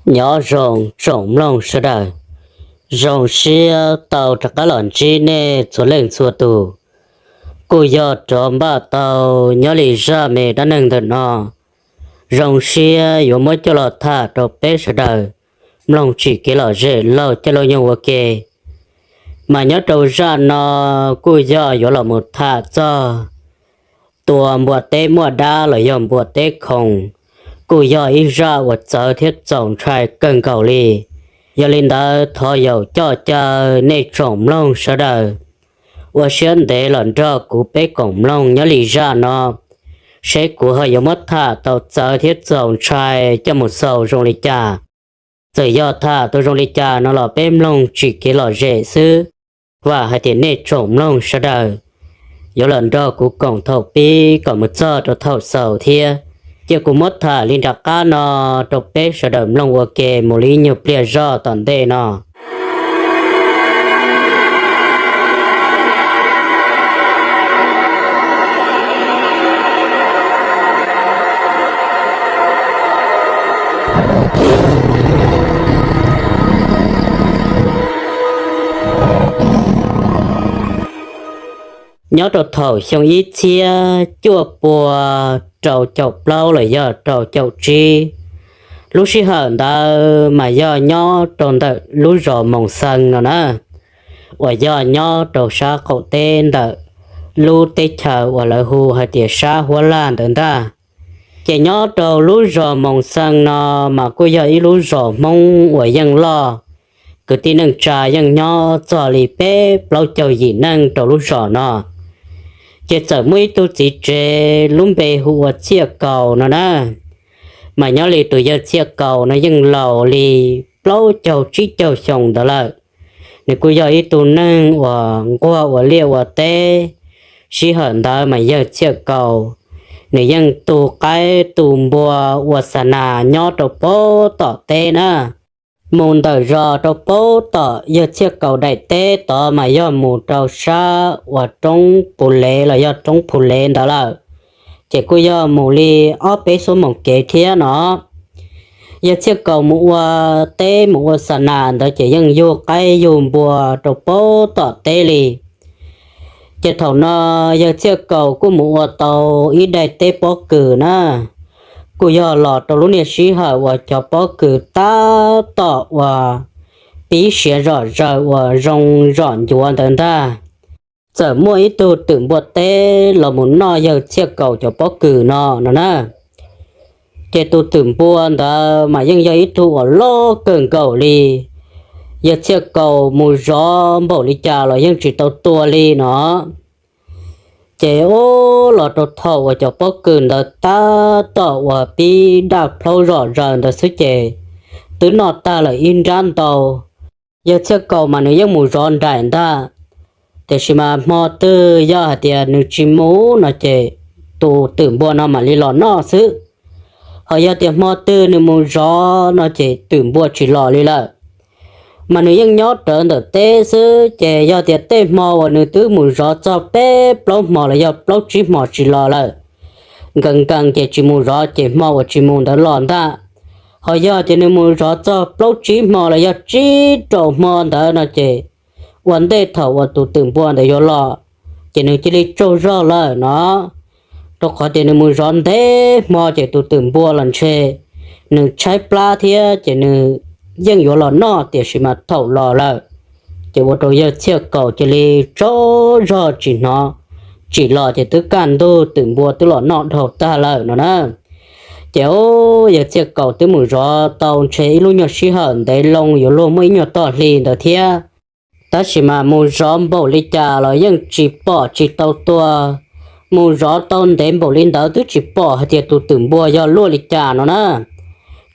Nyob zoo tsoom mloog sawv daws, zoo siab tau rov qab los ntsib nej txhua leej txhua tus. Kuj yog rov npaj tau nyob li zaj me dab neeg ntawm no, zoo siab yuav muab coj los tham rau peb sawv daws mloog tsim kev lom zem laug caij laug nyoog ua ke. Mas nyob rau zaj no kuj yog yuav los mus tham txog tua npua teb muaj dab los yog npua teb khoom, kuj yog ib zaj uas txawv thiab txaus ntshai kawg nkaus li. Yog li ntawd thov yaum coj caw nej tsoom mloog sawv daws ua siab ntev los nrog kuv peb koom mloog nyob li zaj no, seb kuv ho yuav muab tham tau txawv thiab txaus ntshai coj mus xaus zoo li cas. Txawm yog tham tau zoo li cas no los peb mloog tsim kev lom zem xwb. Vam hais tias nej tsoom mloog sawv daws yuav los nrog kuv koom thaum pib kom mus txog rau thaum xaus thiab. Cia kuv muab tham li nram qab no rau peb sawv daws mloog ua ke mus li ib nyuag pliag zog tom ntej no. Nyob rau thaum xyoo ib txhiab cuaj pua rau caum plaub los yog rau caum tsib, lub sij hawm ntawd mas yog nyob rau ntawm lub zos Moos Xees no na, uas yog nyob rau sab qaum teb ntawm lub teb chaws uas lawv hu hais tias sab Huab Laj ntawd ntag. Ces nyob rau lub zos Moos Xees no mas kuj yog ib lub zos Hmoob uas yeej loj, kwv tij neej tsa yeej nyob txog li peb plaub caug yim neeg rau lub zos no. Ces txawm muaj ib tug txiv tsev lub npe hu ua Txhiaj Kaus no na, mas nyob li tus yawg Txhiaj Kaus no yeej laus li plaub caug tsib caug xyoo ntawd lawm. Nws kuj yog ib tug neeg uas nquag ua liaj ua teb. Sij hawm ntawd mas yawg Txhiaj Kaus nws yeej tu qaib tu npua ua xa nas nyob rau pab tom teb na. Mus ntawm zos rau pab tom yawg Txhiaj Kaus daim teb tod mas yog mus rau sab uas roob Pus Lev los yog roob Phu Lev ntawd lawm, ces kuj yog mus li ob peb xuab moos kev thiab no. Yawg Txhiaj Kaus mus ua teb mus ua xa nas ntawd ces yeej yug qaib yug npua rau pab tom teb li. Ces thaum no yawg Txhiaj Kaus kuj mus ua tau ib daim teb pob kws na, kuj yog los rau lub niaj sij hawm uas cov pob kws tab tom uas pib siav zom zaws uas zoo zom ncuav ntawd ntag. Txawm muaj ib tug twm npua teb los mus noj yawg Txhiaj Kaus cov pob kws no no na. Ces tus twm npua ntawd mas yeej yog ib tug uas loj kawg nkaus li. Yawg Txhiaj Kaus mus zov npaum li cas los yeej tsis tau tua li no. Ces ub los rau thaum uas cov pob kws ntawd tab tom uas pib daj plhaub zom zaws ntawd xwb ces twb noj tag lawm ib nrab ntau. Yawg Txhiaj Kaus mas nws yeej mus zov nraim ntag, tiam sis mas hmo twg yog hais tias nws tsis mus no ces tus twm npua no mam li los noj xwb. Ho yog tias hmo twg nws mus zov no ces twm npua tsis los li lawm. Mas nws yeej nyob rawv ntawm teb xwb ces yog tias tej hmo uas nws twb mus zov txog peb plaub hmo los yog plaub tsib hmo tsis los lawm, nkees nkees ces tsis mus zov ces hmo uas tsis mus ntawd los ntag. Ho yog tias nws mus zov txog plaub tsib hmo los yog tsib rau hmo ntawd no ces ua ntej thaum uas tus twm npua ntawd yuav los ces nws cia li tsaug zog lawm no. Rau qhov tias nws mus zov ntev hmo ces tus twm npua los ntshe nws tshaib plab thiab ces nws yeej yuav los noj tiam sis mas thaum los lawm ces ua rau yawg Txhiaj Kaus cia li tsaug zog tsis hnov, tsis los ces twb kaj ntug twm npua twb los noj dhau tag lawm no na. Ces ub yawg Txhiaj Kaus twb mus zov tau ntshe ib lub nyuag sij hawm ntev loo yuav luag muaj ib nyuag tog hli ntawd thiab. Tab sis mas mus zov npaum li cas los yeej tsis pom tsis tau tua. Mus zov tau ntev npaum li ntawd twb tsis pom hais tias tus twm npua yog luaj li cas no na.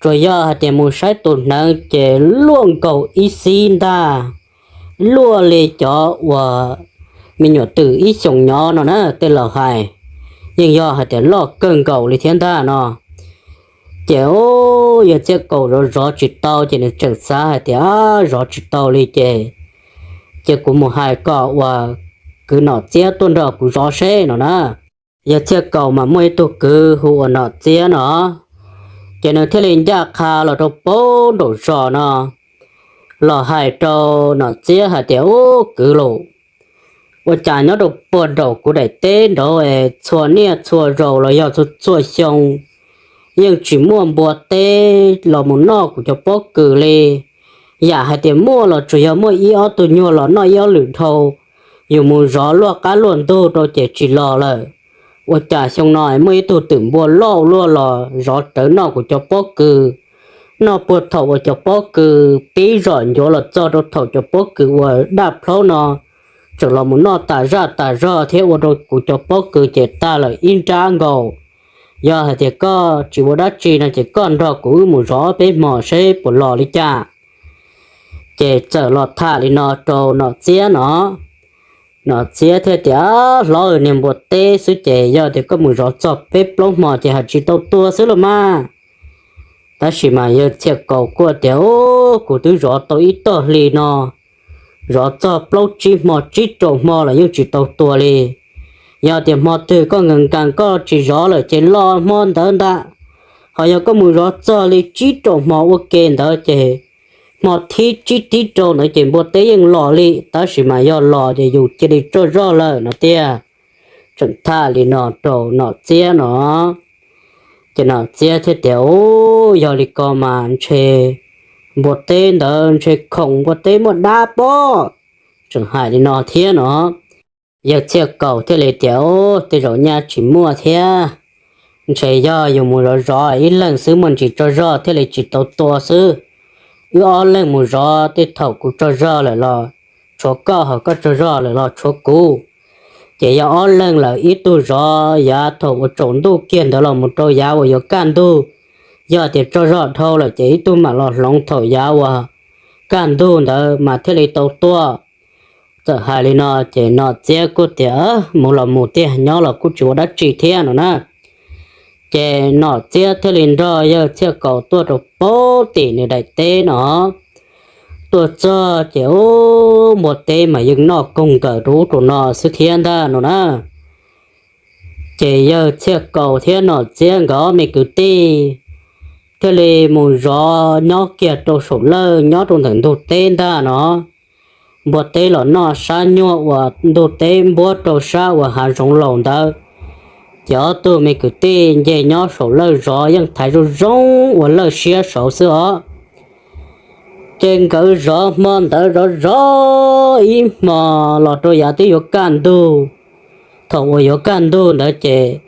Tsuas yog hais tias mus saib tus hneev ces luaj nkaus ib xib ntag, luaj li cov uas me nyuam twm ib xyoos nyob no na tej laus hais, yeej yog hais tias loj kawg nkaus li thiab ntag no. Ces ub yawg Txhiaj Kaus zov zov tsis tau ces nws tseem xav hais tias zov tsis tau li ces, ces kuv mus hais kom uas kwv Nom Txiab tuaj nrog kuv zov seb no na. Yawg Txhiaj Kaus mas muaj ib tug kwv hu ua Nom Txiab no, Ces nws thiaj li ncaj qha los rau puag nraum zos no los hais rau Nom Txiab hais tias, Ub kwv lauj, ua cas nyob rau puag nraum kuv daim teb nraud es txhua niaj txhua zaus los yog txhua txhua xyoo yeej tsis muaj npua teb los mus noj kuv cov pob kws li. Yam hais tias muaj los tsuas yog muaj ib ob tug nyuag los noj ib ob lwm dhau, yus mus zov luaj qab luaj ntug rau ces tsis los lawm. Ua cas xyoo no muaj ib tug twm npua loj luaj los zov rawv noj kuv cov pob kws, noj puag thaum uas cov pob kws pib zom ncuav los txog rau thaum cov pob kws uas daj plhaub no tseem los mus noj tas zaj tas zog thiab ua rau kuv cov pob kws ces tag lawm ib nrab nkaus. Yog hais tias koj tsis ua dab tsi no ces koj nrog kuv wb mus zov ob peb hmo seb puas los li cas. Ces txawm los tham li no rau Nom Txiab no. Nom Txiab thiaj tias, Hlob, niag npua teb xwb ces yog tias koj mus zov txog peb plaub hmo ces haj tsis tau tua xwb los mas. Tab sis mas yawg Txhiaj Kaus kuj tias, Ub, kuv twb zov tau ib tog hli no, zov txog plaub tsib hmo tsib rau hmo los yeej tsis tau tua li. Yog tias hmo twg koj nkees nkees koj tsis zov lawm ces los hmo ntawd ntag. Ho yog koj mus zov txog li tsib rau hmo ua ke ntawd ces hmo thib tsib thib rau ntawd ces npua teb yeej los li, tab sis mas yog los ces yus cia li tsaug zog lawm no tiag. Tseem tham li no rau Nom Txiab no. Ces Nom Txiab thiaj tias, Ub, yog li ko mas ntshe npua teb ntawd ntshe khoom npua teb muaj dab pob. Tseem hais li no thiab no. Yawg Txhiaj Kaus thiaj li tias, Ub, tej zaum nyaj tsis muaj thiab. Ntshe yog yus mus zov zov ib leeg xwb muaj ntsis tsaug zog thiaj li tsis tau tua xwb. Wb ob leeg mus zov tej thaum kuv tsaug zog lawm los tshuav koj, ho koj tsaug zog lawm los tshuav kuv. Ces yog ob leeg lawm ib tug zov yav thaum uas tsaus ntuj kiag ntawd los mus rau yav uas yuav kaj ntug. Yog tias tsaug zog dhau lawm ces ib tug mam los hloov thaum yav uas kaj ntug ntawd mas thiaj li tau tua. Txawm hais li no ces Nom Txiab kuj tias, Mus los mus tiag, nyob los kuj tsis ua dab tsi thiab no na. Ces Nom Txiab thiaj li nrog yawg Txhiaj Kaus tuaj rau puag tim nws daim teb no. Tuaj txog ces ub, npua teb mas yeej noj koog nkaws rau ub rau no xwb thiab ntag no na. Ces yawg Txhiaj Kaus thiab Nom Txiab nkawd ob me kwv tij thiaj li mus zov nyob kiag rau saum lawj nyob rau ntawm ntug teb ntag no. Npua teb los noj sab nyuag uas ntug teb npuab rau sab uas hav zoov laus ntawd. Ces ob tug me kwv tij nce nyob saum lawj zov yeej thaiv zoo zoo ua lawj siab saud xwb os. Ces nkawd zov hmo ntawd zov zov ib hmo los rau yav twb yuav kaj ntug. Thaum uas yuav kaj ntug ntawd ces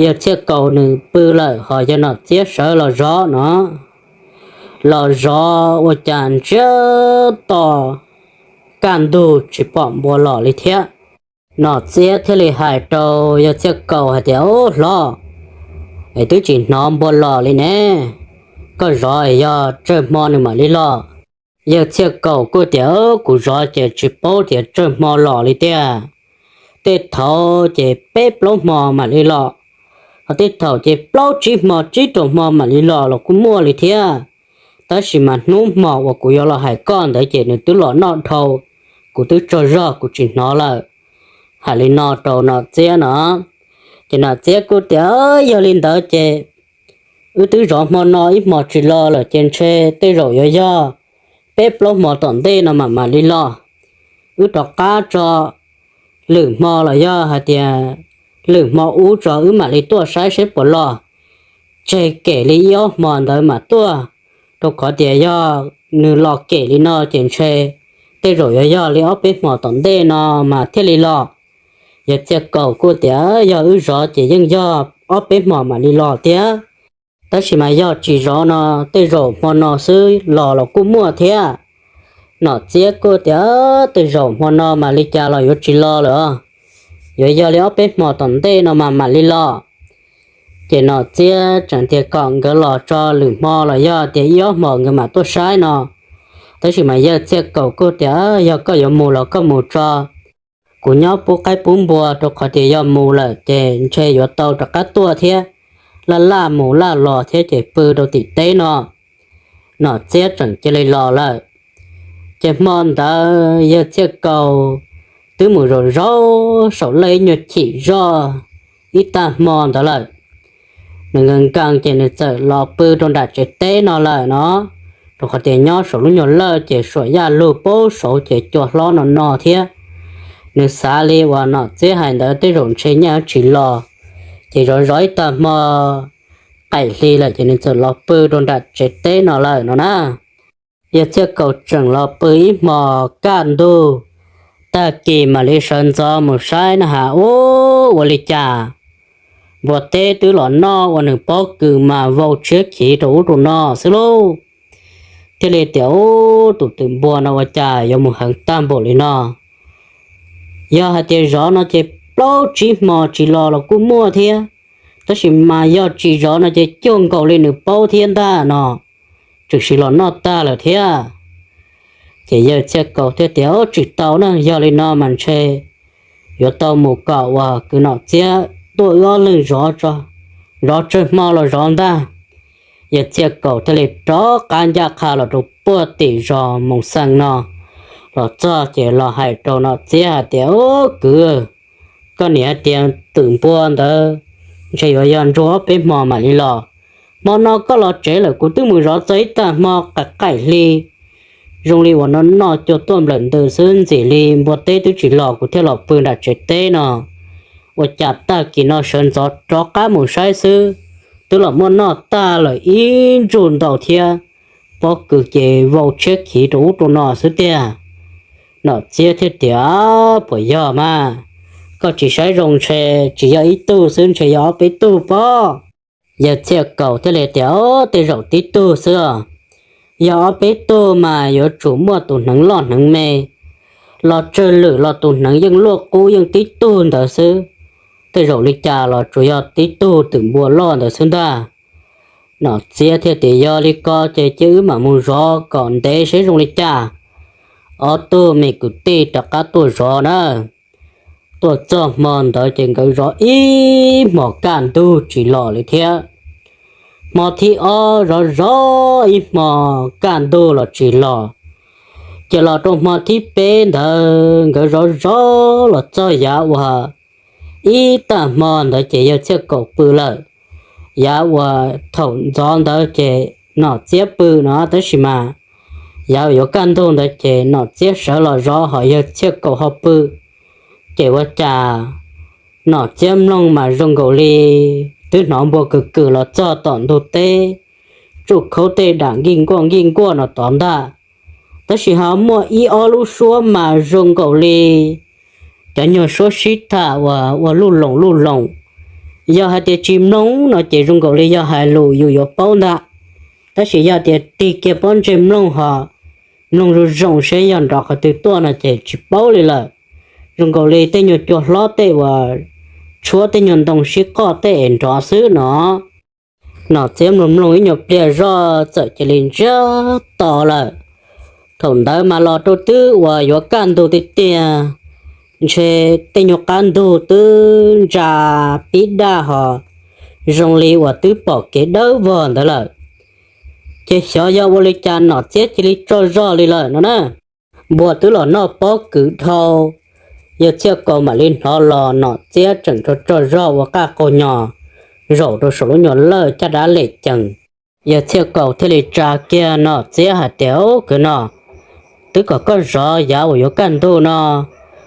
yawg Txhiaj Kaus nws pw lawm ho yawg Nom Txiab sawv los zov no. Los zov ua cas ntsiag to kaj ntug tsis pom npua los li thiab. Nom Txiab thiaj li hais rau yawg Txhiaj Kaus hais tias, Ub hlob, es twb tsis hnov npua los li ne, koj zov es yog tsawg hmo nws mam li los? Yawg Txhiaj Kaus kuj tias, Kuv zov ces tsis paub tias tsawg hmo los li tiag. Tej thaum ces peb plaub hmo mam li los, ho tej thaum ces plaub tsib hmo tsib rau hmo mam li los los kuj muaj li thiab. Tab sis mas hnub hmo uas kuv yuav los hais koj ntawd ces nws twb los noj dhau, kuv twb tsaug zog kuv tsis hnov lawm. Hais li no rau Nom Txiab no. Ces Nom Txiab kuj tias, Yog li ntawd ces wb twb zov hmo no ib hmo tsis los lawm ces ntshe tej zaum yuav yog peb plaub hmo tom ntej no mam mam li los. Wb rov qab tso lwm hmo los yog hais tias lwm hmo ub tso wb mam li tuaj saib seb puas los. Tseg kem li ib ob hmo ntawd mam tuaj, rau qhov tias yog nws los kem li no ces ntshe tej zaum yuav yog li ob peb hmo tom ntej no mas thiaj li los. Yawg Txhiaj Kaus kuj tias, Yog wb zov ces yeej yog ob peb hmo mam li los thiab. Tab sis mas yog tsis zov no tej zaum hmo no xwb los los kuj muaj thiab. Nom Txiab kuj tias, Tej zaum hmo no mas li cas los yuav tsis los lawm, yuav yog li ob peb hmo tom ntej no mas mam li los. Ces Nom Txiab tseem tias kom nkawd los tso lwm hmo los yog tias ib ob hmo nkawd mam tuaj saib no. Tab sis mas yawg Txhiaj Kaus kuj tias, Yog koj yuav mus los koj mus tso, kuv nyob pub qaib pub npua, rau qhov tias yog mus lawm ces ntshe yuav tau rov qab tuaj thiab, laj laj mus laj los thiab ces pw rau tim teb no. Nom Txiab tseem cia li los lawm. Ces hmo ntawd yawg Txhiaj Kaus twb mus zaum zaum saum lawj ib nyuag chim zoj ib tag hmo ntawd lawm. nws nkees nkees ces nws txawm los pw rau nram tsev teb no lawm no, rau qhov tias nyob saum lub nyuag lawj ces suam yaj lug pab saud ces cua hlob no no thiab. Nws xav li uas Nom Txiab hais ntawd tej zaum ntshe nyaj tsis los, ces zov zov ib tag hmo qaim hli lawm ces nws txawm los pw rau nram tsev teb no lawm no na. Yawg Txhiaj Kaus tseem los pw ib hmo kaj ntug, tag kis mam li sawv ntxov mus saib na has ub ua li cas npua teb twb los noj ua nws pob kws mas vau tshiab khiv rau ub rau no xwb lauj. Thiaj li tias ub tus twm npua no ua cas yuav mus heev tag npaum li no. Yog hais tias zov no ces plaub tsib hmo tsis los los kuj muaj thiab, tab sis mas yog tsis zov no ces cuag nkaus li nws paub thiab ntag no, tseem sim los noj tag lawm thiab. Ces yawg Txhiaj Kaus thiaj tias ub tsis tau na, yog li no mas ntshe yuav tau mus kom uas kwv Nom Txiab tuaj wb ob leeg zov, zov tsawg hmo los zov ntag. Yawg Txhiaj Kaus thiaj li rov qab ncaj qha los rau puag tim zos Moos Xees no, los txog ces los hais rau Nom Txiab hais tias ub kwv, koj niam hais tias twm npua ntawd ntshe yuav yog ntsuag ob peb hmo mam li los. Hmo no koj los tsev lawm kuv twb mus zov txog ib tag hmo qaim qaim hli, zoo li uas no noj cua tuaj nplawm ntws xwb ntxim li npua teb twb tsis los kuv thiaj los pw nram tsev teb no. Ua cas tag kis no sawv ntxov rov qab mus saib xwb, twb los muaj noj tag lawm ib ntsug ntau thiab, pob kws ces vau tshiab khiv rau ub rau no xwb tiag. Nom Txiab thiaj tias puas yog mas, koj tsis saib zoo ntshe tsis yog ib tug xwb ntshe yog ob peb tug pob. Yawg Txhiaj Kaus thiaj li tias ub tej zaum tib tug xwb os, yog ob peb tug mas yuav tsum muaj tus hneev loj hneev me, los tsawg lwm los tus hneev yeej luaj qub yeej tib tug ntawd xwb. Tej zaum li cas los tsuas yog tib tug twm npua loj ntawd xwb ntag. Nom Txiab thiaj tias yog li ko ces cia wb mam mus zov kom ntev seb zoo li cas. Ob tug me kwv tij rov qab tuaj zov na. Tuaj txog hmo ntawd ces nkawd zov ib hmos kaj ntug tsis los li thiab. Hmo thib ob zov zov ib hmo kaj ntug los tsis los, ces los rau hmo thib peb ntawd nkawd zov zov los txog yav uas ib tag hmo ntawd ces yawg Txhiaj Kaus pw lawm. Yav uas thaum ntxov ntawd ces Nom Txiab pw no tab sis mas yav uas yuav kaj ntug ntawd ces Nom Txiab sawv los zov ho yawg Txhiaj Kaus ho pw. Ces ua cas Nom Txiab mloog mas zoo nkaus li twb hnov npua kws kws los txog tom ntug teb, tsuj khaub tej dam nkij nkuaj nkij nkuaj no tod ntag. Tab sis ho muaj ib ob lub suab mas zoo nkaus li cov nyuag suab sib tham uas ua luj loos luj loos. Yog hais tias tsis mloog no ces zoo nkaus li yog hais lus yus yuav paub ntag. Tab sis yog tias tig kiag pob ntseg mloog ho mloog zoo zoo seb yog nrov qhov twg tuaj no ces tsis paub li lawm. Zoo nkaus li tej nyuag cua hlob tej uas tshuab tej nyuag ntoo sib qoj tej es nrov xwb no. Nom Txiab mloog mloog ib nyuag pliag zoj txawm cia li ntsiag to lawm. Thaum ntawd mas los rau twb uas yuav kaj ntug tiag tiag, ntshe tej nyuag qab ntug twb ntsa pib daj ho zoo li uas twb pom kev dawb vog ntawd lawm. Ces xyov yog ua li cas Nom Txiab cia li tsaug zog li lawm no na. Npua twb los noj pob kws dhau, yawg Txhiaj Kaus mam li hnov los Nom Txiab tseem tsaug tsaug zog ua qaj qaug nyos zaum rau saum lub nyuag lawj caj dab lem cees. Yawg Txhiaj Kaus thiaj li tsa kiag Nom Txiab hais tias ub kwv no, twb kom koj zov yav uas yuav kaj ntug no,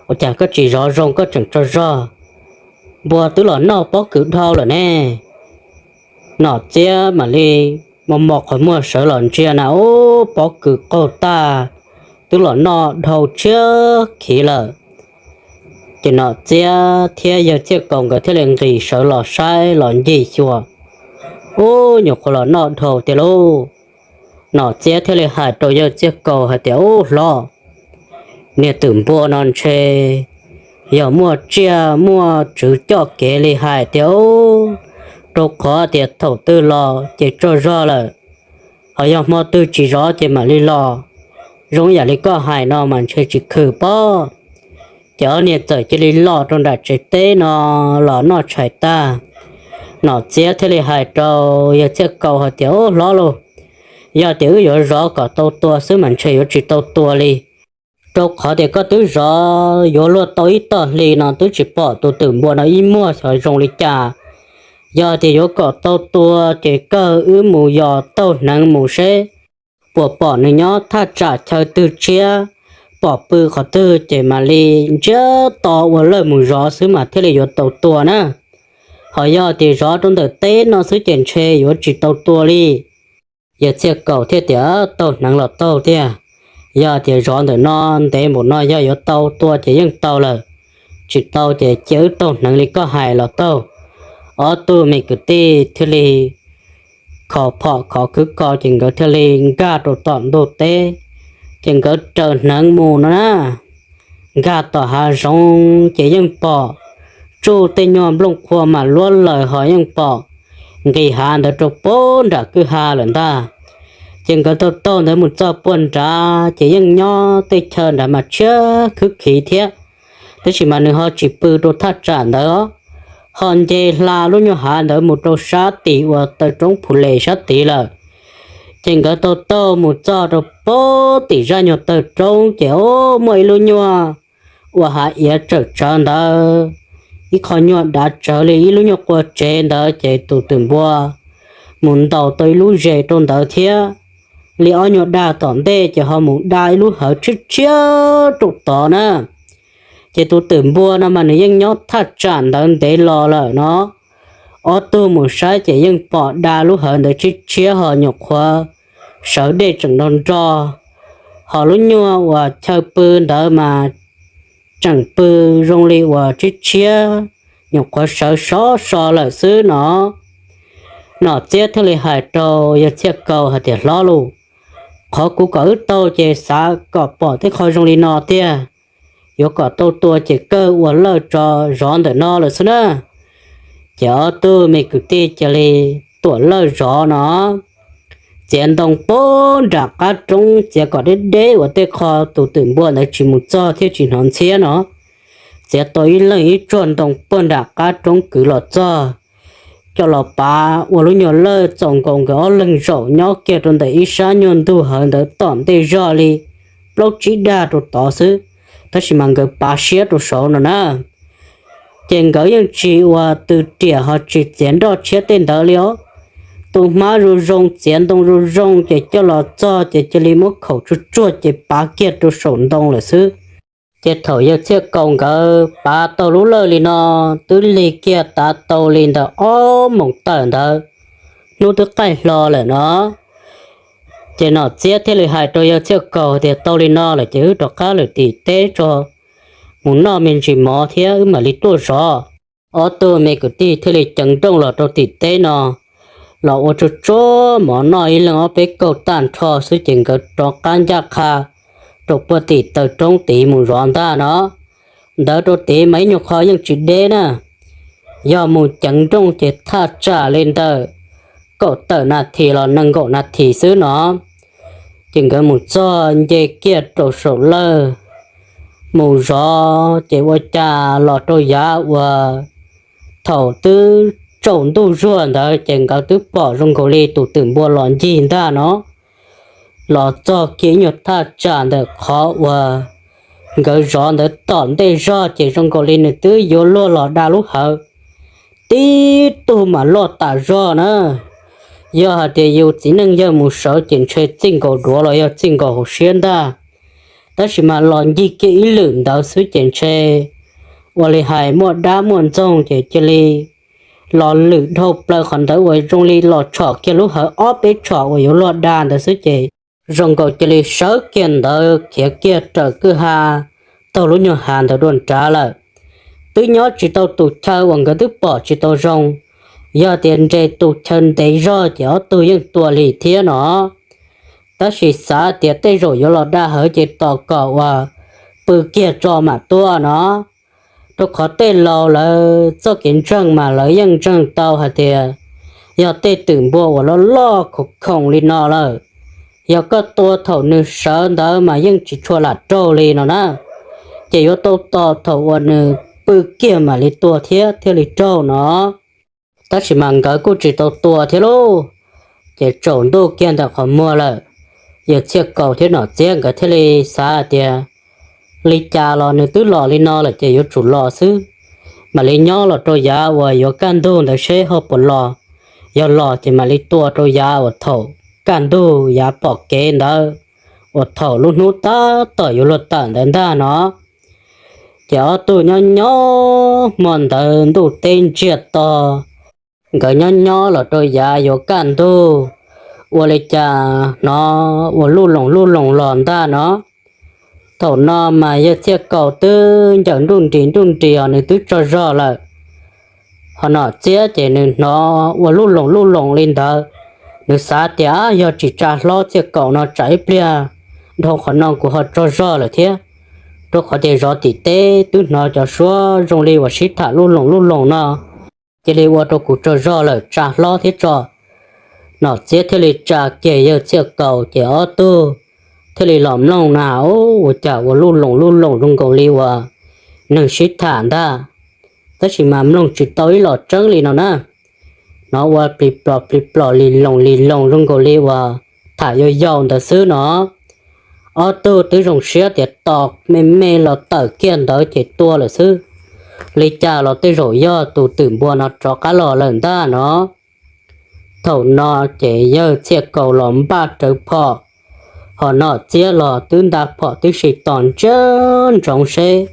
ua cas koj tsis zov zoo koj tseem tsaug zog? Npua twb los noj pob kws dhau lawm ne. Nom Txiab mam li mos mos qhov muag sawv los ntsia na ub pob kws qaug tag, twb los noj dhau tshiab khiv lawm. Ces Nom Txiab thiab yawg Txhiaj Kaus nkawd thiaj li nqis sawv los saib los ncig xyuas, ub nyuam qhuav los noj dhau tiag lauj. Nom Txiab thiaj li hais rau yawg Txhiaj Kaus hais tias ub hlob, niag twm npua no ntshe yog muaj tsiaj muaj tswv coj kev li hais tiag ub, rau qhov tias thaum twg los ces tsaug zog lawm, ho yog hmo twg tsis zov ces mam li los. Zoo ib yam li koj hais no mas ntshe tsis khwm pob. Ces ob niag txawm cia li los rau nram tsev teb no los noj tshais tag, Nom Txiab thiaj li hais rau yawg Txhiaj Kaus hais tias ub hlob lauj, yog tias wb yuav zov kom tau tua xwb mas ntshe yuav tsis tau tua li, rau qhov tias koj twb zov yuav luag tau ib tog hli no twb tsis pom tus twm npua no ib muag xyov zoo li cas, Yog tias yuav kom tau tua ces kawg wb mus yos taug hneev mus seb puas pom nws nyob thaj tsam chaw twg tshiab, pom pw qhov twg ces mam li ntsiab to ua lawj mus zov xwb mas thiaj li yuav tau tua na. Ho yog tias zov rau ntawm teb no xwb ces ntshe yuav tsis tau tua li. Yawg Txhiaj Kaus thiaj tias, Taug hneev los taug tiag. Yog tias zov ntawm no ntev npaum no yog yuav tau tua ces yeej tau lawm, tsis tau ces cia wb taug hneev li koj hais los taug. Ob tug me kwv tij thiaj li khov phom khov khwv ko ces nkawd thiaj li nkag rau tom ntug teb, ces nkawd raws hneev mus no na. Nkag tom hav zoov ces yeej pom, tsuj tej nyuag nplooj qhua mas luab laws ho yeej pom, nqis hav ntawd rau puag nram kwj ha lawm ntag. Ces nkawd taug taug ntawd mus txog puag nrad ces yeej nyob tej chaw nrad mas tshiab khwb khiv thiab, tab sis mas nws ho tsis pw rau thaj tsam ntawd, ho nce hla lub nyuag hav ntawd mus rau sab tim uas taw roob Phu Les sab tid lawm. Ces nkawd taug taug mus txog rau puag tim zaj nyuag taw roob ces o, muaj ib lub nyuag ua hav iav tsawm tsawv ntawd, ib qho nyuag dav tsawv li ib lub nyuag qua tsev ntawd ces tus twm npua mus ntaus tau ib lub zes rau ntawd thiab, li ob nyuag dag tom ntej ces ho mus da ib lub hawv tshiab tshiab rau tod na. Ces tus twm npua no mas nws yeej nyob thaj tsam ntawd ntev los lawm no. Ob tug mus saib ces yeej pom da lub hawv ntawd tshiab tshiab ho nyuam qhuav sawv dej tseem nrog nrog, ho lub nyuag uas chaw pw ntawd mas tseem pw zoo li uas tshiab tshiab, nyuam qhuav sawv sov so lawm xwb no. Nom Txiab thiaj li hais rau yawg Txhiaj Kaus hais tias, Hlob lauj, qhov kuv kom wb taug ces xav kom pom tej qho zoo li no tiag, yuav kom tau tua ces kawg ua lawj tso, zov ntawm no lawm xwb na. Ces ob tug me kwv tij cia li tuam lawj zov no, txiav ntoo puag nram qab roob, txiav kom deb deb uas tej qho tus twm npua ntawd tsis mus txog thiab tsis hnov ntxhiab no. Txiav tau ib leeg ib tsuag ntoo puag nram qab roob kwv los txog, coj los pav ua lub nyuag lawj txaus nkaus nkawd ob leeg zaum nyob kiag rau ntawm ib sab nyuag ntug hawv ntawd tom ntej zog li plaub tsib dag rau tod xwb, tab sis mas nkawd pav siab rau saud no na. Ces nkawd yeej tsis ua tw riam ho tsis txiav nroj tshiab tej ntawd li os. Tu hmab zoo zoo, txiav ntoo zoo zoo ces coj los txog ces cia li muab khaum tsuag tsuag ces pav kiag rau saum ntoo lawm xwb. Ces thaum yawg Txhiaj Kaus nkawd pav tau lub lawj li no, twb lig kiag tav tau li ntawm ob moos tawm ntawd, hnub twb qaij hlo lawm no. Ces Nom Txiab thiaj li hais rau yawg Txhiaj Kaus tias, Tau li no lawm ces wb rov qab lawm tim teb tso, mus noj me ntsis mov thiab wb mam li tuaj zov. Ob tug me kwv tij thiaj li ceev nrooj los rau tim teb no, los ua tsuag tsuag mov noj ib leeg ob peb kaug tag nrho xwb ces nkawd rov qab ncaj qha rau puag tim taw roob tid mus zov ntag no. Ntawd rau tid mas ib nyuag qho yeej tsis deb na, yog mus ceev nrooj ces thaj tsam li ntawm kaum tawm nas this los nees nkaum nas this xwb no. Ces nkawd mus txog nce kiag rau saum lawj mus zov ces ua cas los rau yav uas thaum twb tsaus ntuj zuag ntawd ces nkawd twb pom zoo nkaus li tus twm npua los ncig ntag no. Los txog kiag ib nyuag thaj tsam ntawm qhov uas nkawd zov ntawd tom ntej zog ces zoo nkaus li nws twb yuav luag los da lub hawv, tib tug mas loj tas zog na. Yog hais tias yus txiv neej yawg mus sawv ces ntshe txij nkaus duav los yog txij nkaus hauv siab ntag. Tab sis mas los ncig kiag ib lwm ntawd xwb ces ntshe ua li hais muaj dab muaj ntxoog ces cia li los lwm dhau plaws qhov ntawd uas zoo li los tshom kiag lub hawv ob peb tshom uas yuav luag da ntawd xwb ces zoo nkaus cia li sawv kiag ntawd khiav kiag raws kwj ha taug lub nyuag hav ntawd dua nrad lawm. Twb nyob tsis tau tus chaw uas nkawd twb pom tsis tau zoo, yog tias nres tus chaw ntev zog ces ob tug yeej tua li thiab no. Tab sis xav tias tej zaum yuav los da hawv ces tos kom uas pw kiag tso mam tuaj no. Rau qhov tej laus lawv txoj kev ntseeg mas lawv yeej ntseeg tau hais tias yog tej twm npua uas loj loj khoom khoom li no lawm, yog koj tua thaum nws sawv ntawd mas yeej tsis tshua lam raug li no na. Ces yuav tau tos thaum uas nws pw kiag mam li tua thiab thiaj li raug no. Tab sis mas nkawd kuj tsis tau tua thiab lauj. Ces tsaus ntuj kiag ntawm qhov muag lawm, yawg Txhiaj Kaus thiab Nom Txiab nkawd thiaj li xav hais tias li cas los nws twb los li no lawm ces yuav tsum los xwb. mam li nyob los rau yav uas yuav kaj ntug ntawd seb ho puas los. Yog los ces mam li tua rau yav uas thaum kaj ntug yav pom kev ntawd, uas thaum lub hnub tab tom yuav luag tawm ntawd ntag no. Ces ob tug nyob nyob hmo ntawd ntuj teb ntsiag to, nkawd nyob nyob los rau yav yuav kaj ntug, ua li cas hnov ua luj loos luj loos los ntag no. Thaum no mas yawg Txhiaj Kaus twb ncaws nruj nris nruj nris os, nws twb tsaug zog lawm. Ho Nom Txiab ces nws hnov ua luj loos luj loos li ntawd, nws xav tias yog tsis tsa hlob Txhiaj Kaus no tsam ib pliag dhau qhov no kuv ho tsaug zog lawm thiab, rau qhov tias zov tim teb twb hnov cov suab zoo li uas sib tham luj loos luj loos no, cia li ua rau kuv tsaug zog lawm, tsa hlob thiab tso. Nom Txiab thiaj li tsa kiag yawg Txhiaj Kaus ces ob tug thiaj li los mloog na, ua cas ua luj loos luj loos zoo nkaus li uas neeg sib tham ntag. Tab sis mas mloog tsis tau ib los tseeb li no na, hnov ua plis plos plis plos li loos li loos zoo nkaus li uas tham yau yau ntawd xwb no. Ob tug twb zoo siab tias tos me me los tawm kiag ntawd ces tua lawm xwb, li cas los tej zaum yog tus twm npua no rov qab los lawm ntag no. Thaum no ces yawg Txhiaj Kaus los npaj rawv phom, ho Nom Txiab los twb nta phom tib si tos ntsia ntsoov seb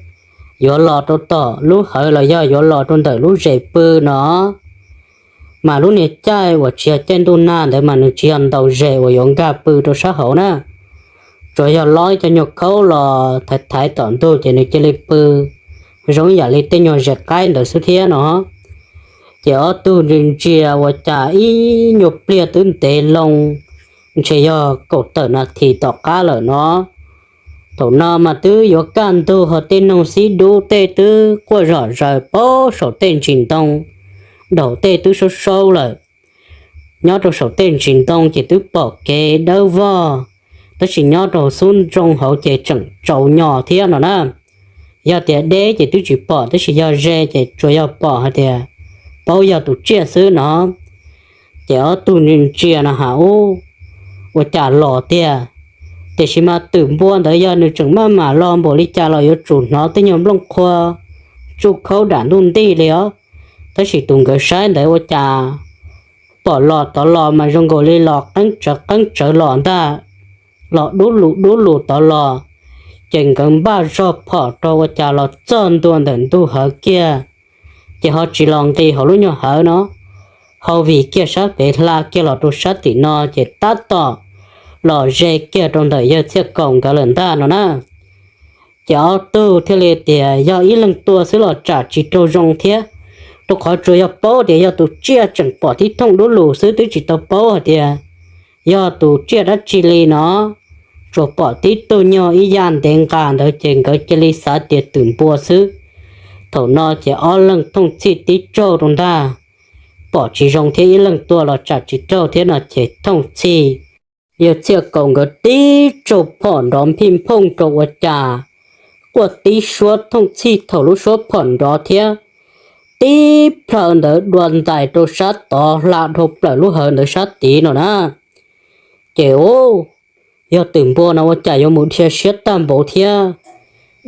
yuav los rau tom lub hawv los yog yuav los rau ntawm lub zes pw no. Mas lub niag caij uas tsis yog caij ntuj nag ntawd mas nws tsis yog ntaus zes uas yuav nkag pw rau sab hauv na, tsuas yog lob cov nyuag khaub los thaiv thaiv tom ntug ces nws cia li pw zoo yam li tej nyuag zes qaib ntawd xwb thiab no. Ces ob tug ntsia ntsia ua cas ib nyuag pliag twb ntev loo, ntshe yog kaum tawm nas this tom qab lawm no. Thaum no mas twb yuav kaj ntug ho tej noog xib dub tej twb quaj zom zaws paub saum tej ntsis ntoo, daum tej twb saub saub lawm. Nyob rau saum tej ntsis ntoo ces twb pom kev dawb vog, tab sis nyob rau xub ntsoo hauv ces tseem tsaus nyos thiab no na. Yog tias deb ces twb tsis pom, tab sis yog ze ces tsuas yog pom hais tias paub yog tus tsiaj xwb no. Ces ob tug ntsia ntsia no has ub, ua cas los tiag. Tiam sis mas twm npua ntawd yog nws tseem maj mam los npaum li cas los yuav tsum hnov tej nyuag nplooj qhua tsuj khaub dam ntuj nti li os. Tab sis tus nkawd saib ntawd ua cas pom los tod los mas zoo nkaus li los qeeb tsawv qeeb tsawv los ntag, los dub lus dub lus tod los. Ces nkawd npaj zog phom rau ua cas los txog ntua ntawm ntug hawv kiag, ces ho tsis los nqis hauv lub nyuag hawv no, ho vim kiag sab pem hla kiag los rau sab tim no ces tab tom los ze kiag rau ntawm yawg Txhiaj Kaus nkawd lawm ntag no na. Ces ob tug thiaj li tias yog ib leeg tua xwb los tsam tsis raug zoo thiab, rau qhov tsuas yog paub tias yog tus tsiaj tseem pom tib thooj dub lus xwb twb tsis tau paub hais tias yog tus tsiaj dab tsi li no, tsuas pom tib tug nyuag ib yam ntev nqa ntawd ces nkawd cia li xav tias twm npua xwb. Thaum no ces ob leeg thooj txhij tib tsaug rau ntag, pom tsis zoo thiab ib leeg tua los tsam tsis raug thiab no ces thooj txhij. Yawg Txhiaj Kaus nkawd tib tsaug phom nrov nphij nphooj rau ua cas quaj tib suab thooj txhij thaum lub suab phom nrov thiab tib plhaw ntawd dua ntais rau sab tod hla dhau plaws lub hawv ntawd sab tid no na. Ces ub, yog twm npua no ua cas yuav mus dhia siab tag npaum thiab,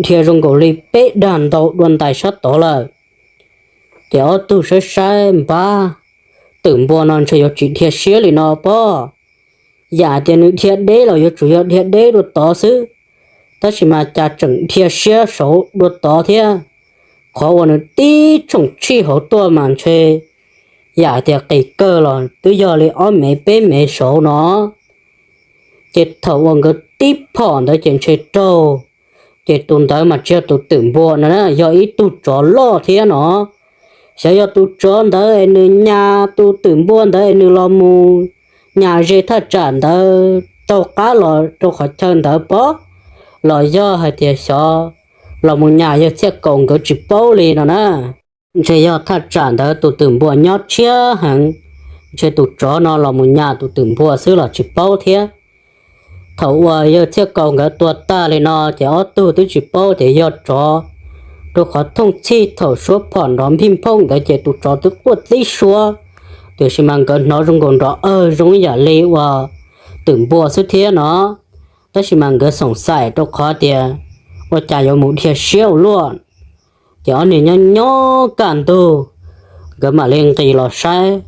dhia zoo nkaus li peb dag ntau dua ntais sab tod lawm. Ces ob tug saib saib npab, twm npua no ntshe yuav tsis dhia siab li no pob. Yam tias nws dhia deb los yuav tsum yog dhia deb dua tod xwb, tab sis mas cas tseem dhia siab saud dua tod thiab. Qhov uas nws tib tsoom tshij hauv tuaj mas ntshe yam tias qis kawg los twb yog li ob mev peb mev saud no. Ces thaum uas nkawd tib phom ntawd ces ntshe raug, ces tus ntawd mas tsis yog tus twm npua no na, yog ib tug tsov loj thiab no. Xyov yog tus tsov ntawd es nws nyas tus twm npua ntawd es nws los mus nyas ze thaj tsam ntawd taug qab los rau qhov chaw ntawd pob, los yog hais tias xyov los mus nyas yawg Txhiaj Kaus nkawd tsis paub li no na. Ntshe yog thaj tsam ntawd tus twm npua nyob tshiab heev, ntshe tus tsov no los mus nyas tus twm npua xwb los tsis paub thiab. Thaum uas yawg Txhiaj Kaus nkawd tua tag li no ces ob tug twb tsis paub tias yog tsov, rau qhov thooj txhij thaum suab phom nrov nphij nphooj ntawd ces tus tsov twb quaj tib suab, tiam sis mas nkawd hnov zoo nkaus nrov awg zoo ib yam li uas twm npua xwb thiab no. Tab sis mas nkawd xoom xaim rau qhov tias ua cas yuav mus dhia siab ua luaj. Ces ob niag nyob nyob kaj ntug, nkawd mam li nqis los saib,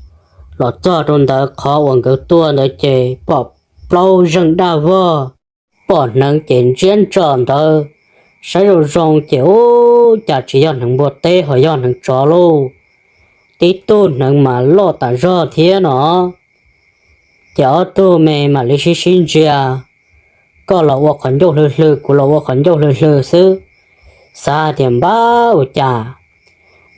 los txog rau ntawd qhov uas nkawd tuaj ntawd ces pom plaub zeeg daj vog, pom hneev ces ntsiab ntso ntawd, saib zoo zoo ces ub cas tsis yog hneev npua teb ho yog hneev tsov lauj. Tib tug hneev mas loj tas zog thiab no. Ces ob tug me mam li sib sib ntsia, koj los ua qhov ncauj hlw hlw, kuv los ua qhov ncauj hlw hlw xwb, xav hais tias npab ua cas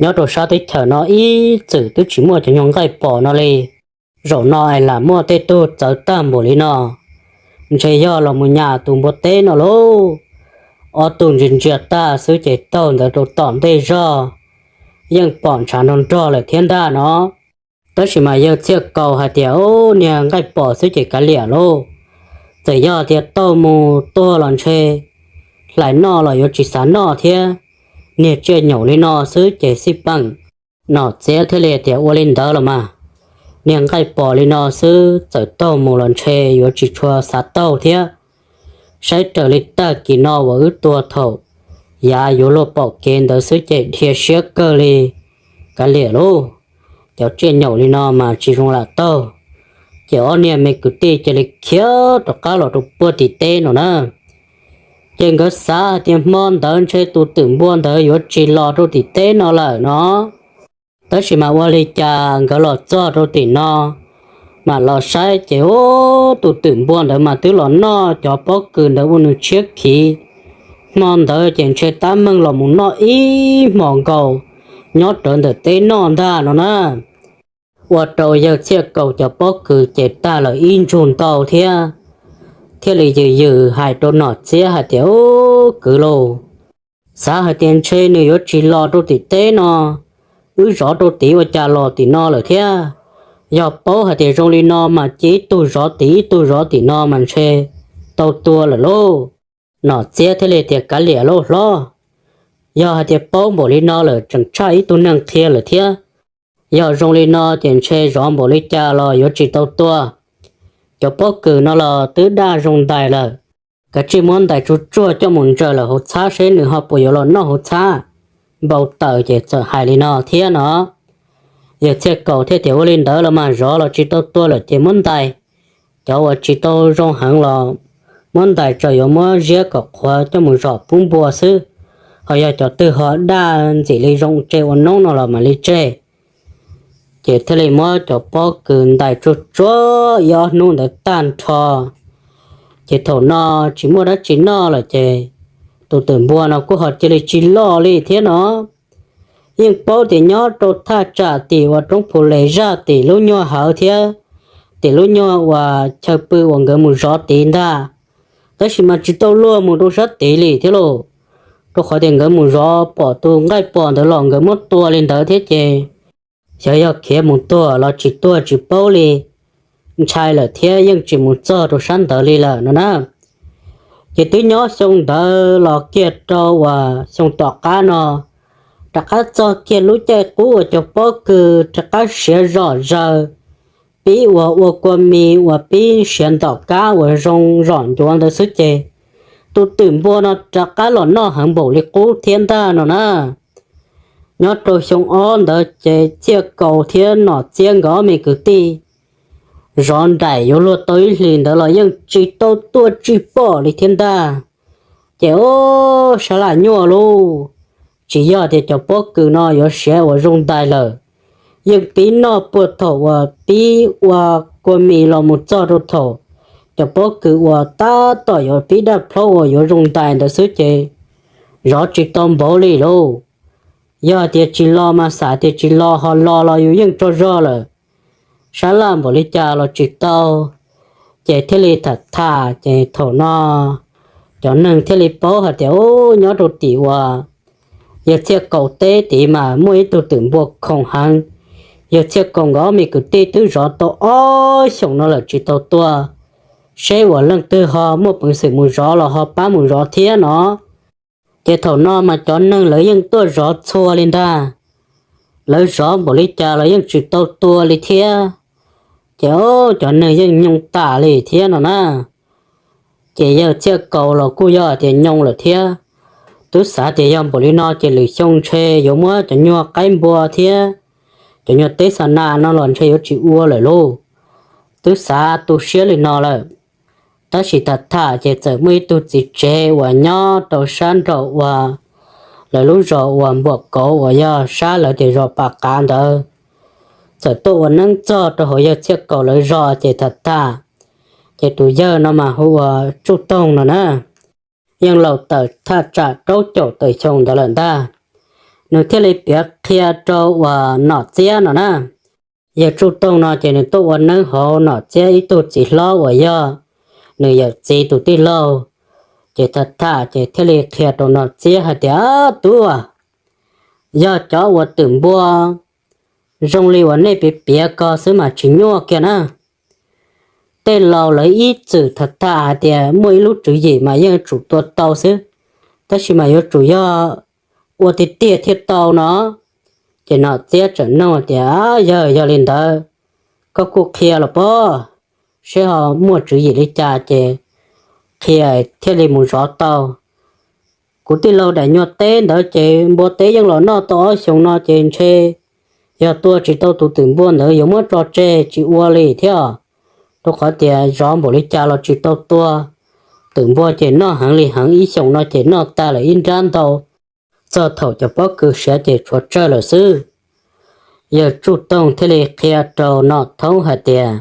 nyob rau sab teb chaws no ib txwm twb tsis muaj cov nyuag nqaij pom no li, zaum no es lam muaj tej tug txawv tag npaum li no, ntshe yog los mus nyas tus npua teb no lauj. Ob tug ntsia ntsia tag xwb ces taug ntawd rau tom ntej zog, yeej pom ntshav nrog nrog lawm thiab ntag no. Tab sis mas yawg Txhiaj Kaus hais tias, Ub, niag nqaij pom xwb ces kav liam lauj, txawm yog tias taug mus tuag los ntshe hlais noj los yuav tsis xav noj thiab, niag tsiaj nyaum li no xwb ces xij peem. Nom Txiab thiaj li tias, Ua li ntawd los mas, niag nqaij pom li no xwb txawm taug mus los ntshe yuav tsis tshua xav taug thiab. Saib raws li tag kis no uas wb tuag thaum yav yuav luag pom kev ntawd xwb ces dhia siab kawg li, kav liam lauj, cov tsiaj nyaum li no mas tsis zoo lam taug. Ces ob niag me kwv tij cia li khiav rov qab los rau puag tim teb no na. Ces nkawd xav hais tias hmo ntawd ntshe tus twm npua ntawd yuav tsis los rau tim teb no lawm no. Tab sis mas ua li cas nkawd los txog rau tim no, mam los saib ces ub, tus twm npua ntawd mas twb los noj cov pob kws ntawd ua nws tshiab khiv. Hmo ntawd ces ntshe tab meeg los mus noj ib hmos nkaus nyob rawv ntawm teb noj ntag no na. Ua rau yawg Txhiaj Kaus cov pob kws ces tag lawm ib ntsug ntau thiab, thiaj li yws yws hais rau Nom Txiab hais tias, Ub, kwv lauj, xav hais tias ntshe nws yuav tsis los rau tim teb no, wb zov rau tid ua cas los tim no lawm thiab. Yog paub hais tias zoo li no mas cia ib tug zov tid ib tug zov tim no mas ntshe tau tua lawm lauj. Nom Txiab thiaj li tias, Kav liam lauj hlob, yog hais tias paub npaum li no lawm tseem tshaj ib tug neeg qhia lawm thiab. Yog zoo li no ces ntshe zov npaum li cas los yuav tsis tau tua. Cov pob kws no los twb daj zoo ntais lawm, kav tsij muab ntais tsuag tsuag coj mus ntsaws lawm hauv txhab seb nws ho puas yuav los noj hauv txhab npau taws. Ces txawm hais li no thiab no. Yawg Txhiaj Kaus thiaj tias, Ua li ntawd los mas zov los tsis tau tua lawm ces muab ntais. Cov uas tsis tau zoo heev los muab ntais tso, yuav muab ziab kom qhuav coj mus zom pub npua xwb. Ho yog cov twg ho daj ntxim li zoo tseg ua noob no los mam li tseg. Ces thiaj li muab cov pob kws ntais tsuag tsuag ib ob hnub ntawd tag nrho. Ces thaum no tsis muaj dab tsi noj lawm ces tus twm npua no kuj ho cia li tsis los li thiab no. Yeej paub tias nyob rau thaj tsam tim uas roob Phu Les Zaj tim lub nyuag hawv thiab tim lub nyuag uas chaw pw uas nkawd mus zov tid ntag. Tab sis mas tsis tau luag mus rau sab tid li thiab lauj, rau qhov tias nkawd mus zov pom tus nqaij pom ntawd los nkawd muab tua li ntawd thiab ces xyov yog khiav mus tuag los tsis tuag tsis paub li, ntshai lawm thiab yeej tsis mus txog rau sab ntawd li lawm no na. Ces twb nyob xyoo ntawd los kiag rau uas xyoo tom qab no, rov qab txog kiag lub caij qub uas cov pob kws rov qab siav zom zaws, pib uas ua kua mis uas pib siav ntom kab uas zoo zom ncuav ntawd xwb ces tus twm npua no rov qab los noj heev npaum li qub thiab ntag no na. Nyob rau xyoo ob ntawd ces Txhiaj Kaus thiab Nom Txiab nkawd ob me kwv tij zov nraim yuav luag tau ib hlis ntawd los yeej tsis tau tua tsis pom li thiab ntag. Ces ub, sab laj nyuaj lauj, tsis yog tias cov pob kws no yuav siav uas zoo ntais lawm, yeej pib noj puag thaum uas pib ua kua mis los mus txog rau thaum cov pob kws uas tab tom yuav pib daj plhaub uas yuav zoo ntais ntawd xwb ces zov tsis tau npaum li lauj. Yog hais tias tsis los mas xav tias tsis los, ho los los yus yeej tsaug zog lawm, sab laj npaum li cas los tsis tau. Ces thiaj li tham tham ces thaum no cov neeg thiaj li paub hais tias, ub, nyob rau tim uas yawg Txhiaj Kaus teb tid mas muaj ib tug twm npua khoom heev. Yawg Txhiaj Kaus nkawd ob me kwv tij twb zov tau ob xyoos no lawm tsis tau tua, seb uas leej twg ho muaj peev xwm mus zov los ho pab mus zov thiab no. Ces thaum no mas cov neeg lawv yeej tuaj zov txhua li ntag, lawv zov npaum li cas los yeej tsis tau tua li thiab. Ces cov neeg yeej nyoo tas li thiab no na. Ces yawg Txhiaj Kaus los kuj yog tias nyoo lawm thiab, Twb xav tias yog npaum li no ces lwm xyoo ntshe yuav muab cov nyuag qaib npua thiab cov nyuag teb xa na no los ntshe yuav tsis ua lawm lauj. Twb xav tu siab li no lawm, tab sis tham tham ces txawm muaj ib tug txiv tsev uas nyob rau sab nraum uas lawv lub zos uas npuam kauv uas yog sab lawv tias zos pas qav ntawd, txawm tuaj ua neeb txog rau hauv yawg Txhiaj Kaus lawv zos ces tham tham, ces tus yawg no mas hu ua Tsuj Toog no na, yeej laus tawm thaj tsam rau caum tawm xyoo ntawd lawm ntag. Nws thiaj li piav qhia rau uas Nom Txiab no na. Yawg Tsuj Toog no ces nws tuaj ua neeb hauv Nom Txiab ib tug txiv hlob uas yog nws yawm txiv tus tij laug. Ces tham tham ces thiaj li qhia rau Nom Txiab hais tias, Tub, yog cov uas twm npua zoo li uas nej piav piav ko xwb mas tsis nyuaj kiag na. Tej laus lawv ib txwm tham tham hais tias muaj ib lub tswv yim mas yeej tsum tua tau xwb, tab sis mas yuav tsum yog ua tiag tiag thiaj tau no. Ces Nom Txiab tseem nug tias, Yawg, yog li ntawd koj kuj qhia los pob, seb ho muaj tswv yim li cas ces qhia thiaj li mus zov tau. Kuv tij laug daim nyuag teb ntawd ces npua teb yeej los noj tau ob xyoos no ces ntshe yog tua tsis tau tus twm npua ntawd yuav muab tso tseg tsis ua li thiab, rau qhov tias zov npaum li cas los tsis tau tua. Twm npua ces noj heev li heev, ib xyoos no ces noj tag lawm ib nrab ntau, txog thaum cov pob kws siav ces tshuav tsawg lawm xwb. Yawg Tsuj Toog thiaj li qhia rau Nom Thoob hais tias,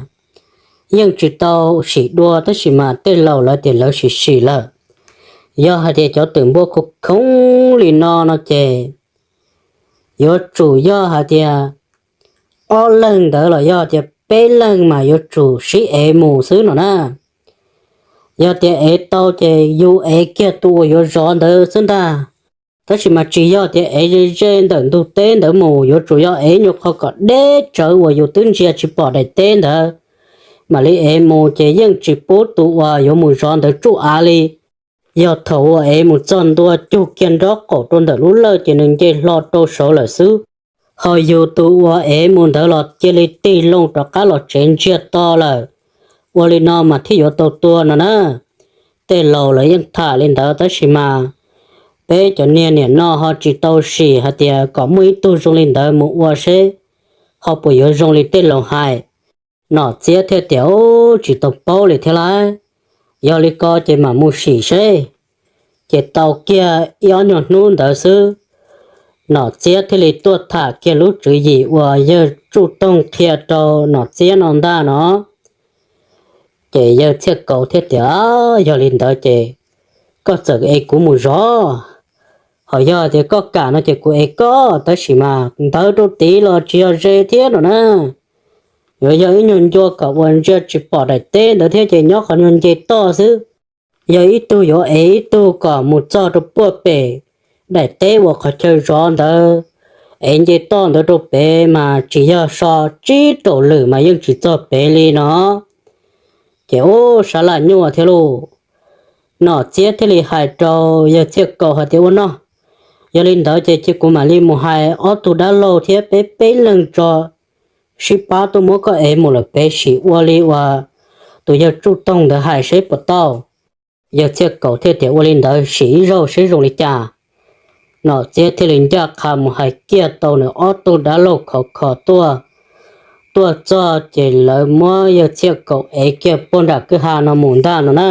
Yeej tsis tau sim dua tab sis mas tej laus lawv tias lawv sim sim lawm. Yog hais tias cov twm npua khoov khoov li no no ces yuav tsum yog hais tias ob leeg ntawd los yog tias peb leeg mas yuav tsum sib ev mus xwb no na. Yog tias ev tau ces yus ev kiag tus uas yuav zov ntawd xwb ntag. Tab sis mas tsis yog tias ev ze ze ntawm ntug teb ntawd mus, yuav tsum yog ev nyuag qho kom deb tsawv uas yus twb ntsia tsis pom daim teb ntawd mam li ev mus ces yeej tsis pub tus uas yuav mus zov ntawd tsuj av li. Yog thaum uas ev mus txog ntua cug kiag nrob qaum rau ntawm lub lawj ces nws nce hlo rau saud lawm xwb. Ho yus tus uas ev mus ntawd los cia li tig loo rov qab los tsev ntsiag to lawm. Ua li no mas thiaj yuav tau tua no na. Tej laus lawv yeej tham li ntawd tab sis mas peb cov niag niam no ho tsis tau sim hais tias kom muaj ib tug zoo li ntawd mus ua seb ho puas yuav zoo li tej laus hais. Nom Txiab thiaj tias, Ub, tsis tau paub li thiab lauj. Yog li ko ces mam mus sim seb. Ces tau kiag ib ob nyuag hnub ntawd xwb, Nom Txiab thiaj li tuaj tham kiag lub tswv yim uas yawg Tsuj Toog qhia rau Nom Txiab no ntag no. Ces yawg Txhiaj Kaus thiaj tias, Yog li ntawd ces koj txawm ev kuv mus zov, ho yog tias koj kam no ces kuv ev koj, tab sis mas ntawd rau tid los tsis yog ze thiab no na. Yuav yog ib nyuag ncua kom uas ntsia tsis pom daim teb ntawd thiab ces nyob qhov nyuag nce toj xwb. Yog ib tug yuav ev ib tug kom mus txog rau puag pem daim teb uas qhov chaw zov ntawd, ev nce toj ntawd rau pem mas tsis yog so tsib rau lwm mas yeej tsis txog pem li no. Ces ub, sab laj nyuaj thiab lauj. Nom Txiab thiaj li hais rau yawg Txhiaj Kaus hais tias, Ua no, yog li ntawd ces cia kuv mam li mus hais ob tug dab laug thiab peb peb leeg tso, sib pab tuaj muab koj ev mus lawm pem sim ua li uas tus yawg Tsuj Toog ntawd hais seb puas tau. Yawg Txhiaj Kaus thiaj tias, Ua li ntawd sim ib zaug seb zoo li cas. Nom Txiab thiaj li ncaj qha mus hais kiag tau nws ob tug dab laug khov kho tuaj. Tuaj txog ces lawv muab yawg Txhiaj Kaus ev kiag puag nram kwj ha no mus ntag no na.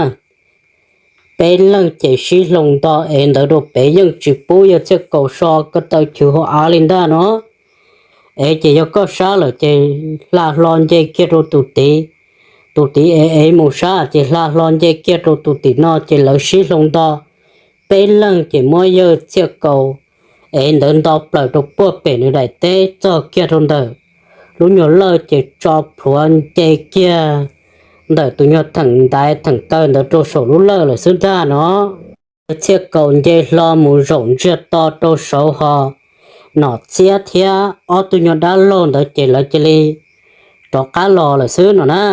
Peb leeg ces sib hloov nto ev ntawd rau pem, yeej tsis pub yawg Txhiaj Kaus so ko taw chwv hauv av li ntag no. Ev ces yog koj sab lawm ces hla hlo nce kiag rau tus tid, tus tid ev ev mus sab ces hla hlo nce kiag rau tus tim no, ces lawv sib hloov nto. Peb leeg ces muab yawg Txhiaj Kaus ev ntawd nto plaws rau puag pem nws daim teb txog kiag rau ntawm lub nyuag lawj ces tso plhuav nce kiag ntawm tus nyuag theem ntaiv theem taw ntawd rau saum lub lawj lawm xwb ntag no. Yawg Txhiaj Kaus nce hlo mus zaum ntsiag to rau saud ho Nom Txiab thiab ob tug nyuag dab laug ntawd ces lawv cia li rov qab los lawm xwb no na.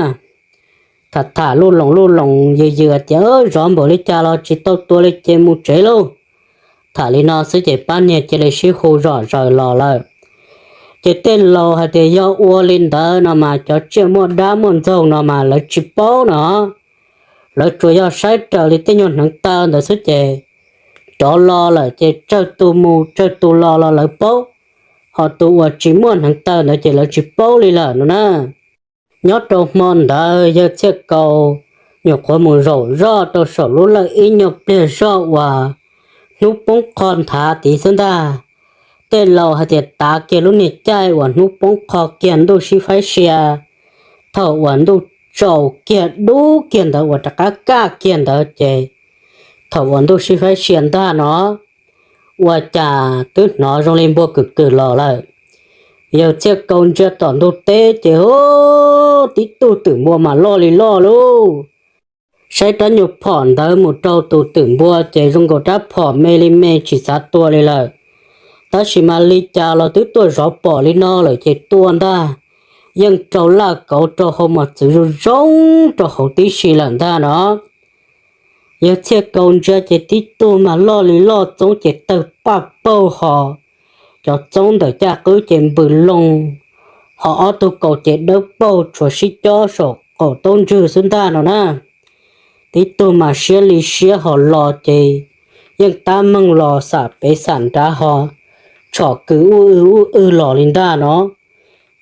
Tham tham luj loos luj loos yws yws tias, Zov npaum li cas los tsis tau tua li ces mus tsev lauj. Tham li no xwb ces pab niag cia li sib hu zom zaws los lawm. Ces tej laus hais tias yog ua li ntawd no mas cov tsiaj muaj dab muaj ntxaug no mas lawv tsis paub no, lawv tsuas yog saib raws li tej nyuag hneev taw ntawd xwb ces cov los lawm ces tsawg tus mus tsawg tus los los lawv paub, ho tus uas tsis muaj hneev taw ntawd ces lawv tsis paub li lawm no na. Nyob rau hmo ntawd yawg Txhiaj Kaus nyuam qhuav mus zaum zoj rau saum lub lawj ib nyuag pliag zoj uas hnub poob qho nthav tid xwb ntag. Tej laus hais tias tav kiag lub niag caij uas hnub poob qho kiag ntuj sib faib sia, thaum uas ntuj tsaus kiag dub kiag ntawd uas rov qab kaj kiag ntawd ces thaum uas ntuj sib faib sia ntag no, ua cas twb hnov zoo li npua kwm kwm los lawm. Yawg Txhiaj Kaus ntsia tom ntug teb ces hu, tib tug twm npua mas loj li loj lauj. Saib rab nyuag phom ntawd mus rau tus twm npua ces zoo nkaus rab phom me li me tsis xav tua li lawm. Tab sis mas li cas los twb tuaj zov pom li no lawm ces tua ntag, yeej rau laj kauv rau hauv mos txwv zoo zoo rau hauv tib si lawm ntag no. Yawg Txhiaj Kaus ntsia ces tib tug mas loj li loj, txoob ces tawg paj paug ho, cov txoob ntawm caj qwb ces npws loo, ho ob tug kaus ces dawb paug tshuav sib cob saum qaum taub ntswg xwb ntag no na. Tib tug mas siab li siab ho los ces yeej tab meeg los xam pem xam nrad ho tshom kws ub w ub w los li ntag no.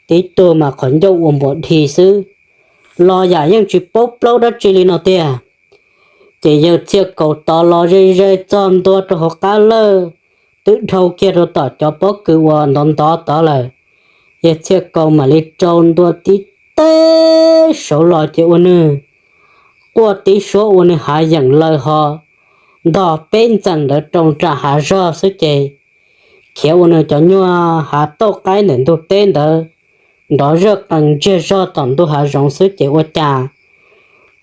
Tib tug mas qhov ncauj ua npuas dhi xwb, los yam yeej tsis paub plaub dab tsi li no tiag. Ces yawg Txhiaj Kaus tod los ze ze txog ntua rau hauv qab lawj, twb dhau kiag rau tom cov pob kws uas ntov ntov tod lawm. Yawg Txhiaj Kaus mam li rau ntua tib teg saud los ces ua nws quaj tib suab ua nws hav yeem lawm ho ntog peb ntxees ntawd rau nram hav zog xwb ces khiav ua nws cov nyuag hav tauj qaib ntawm ntug teb ntawd nrov zaj qees ntsiag zog tom ntug hav zoov xwb ces ua cas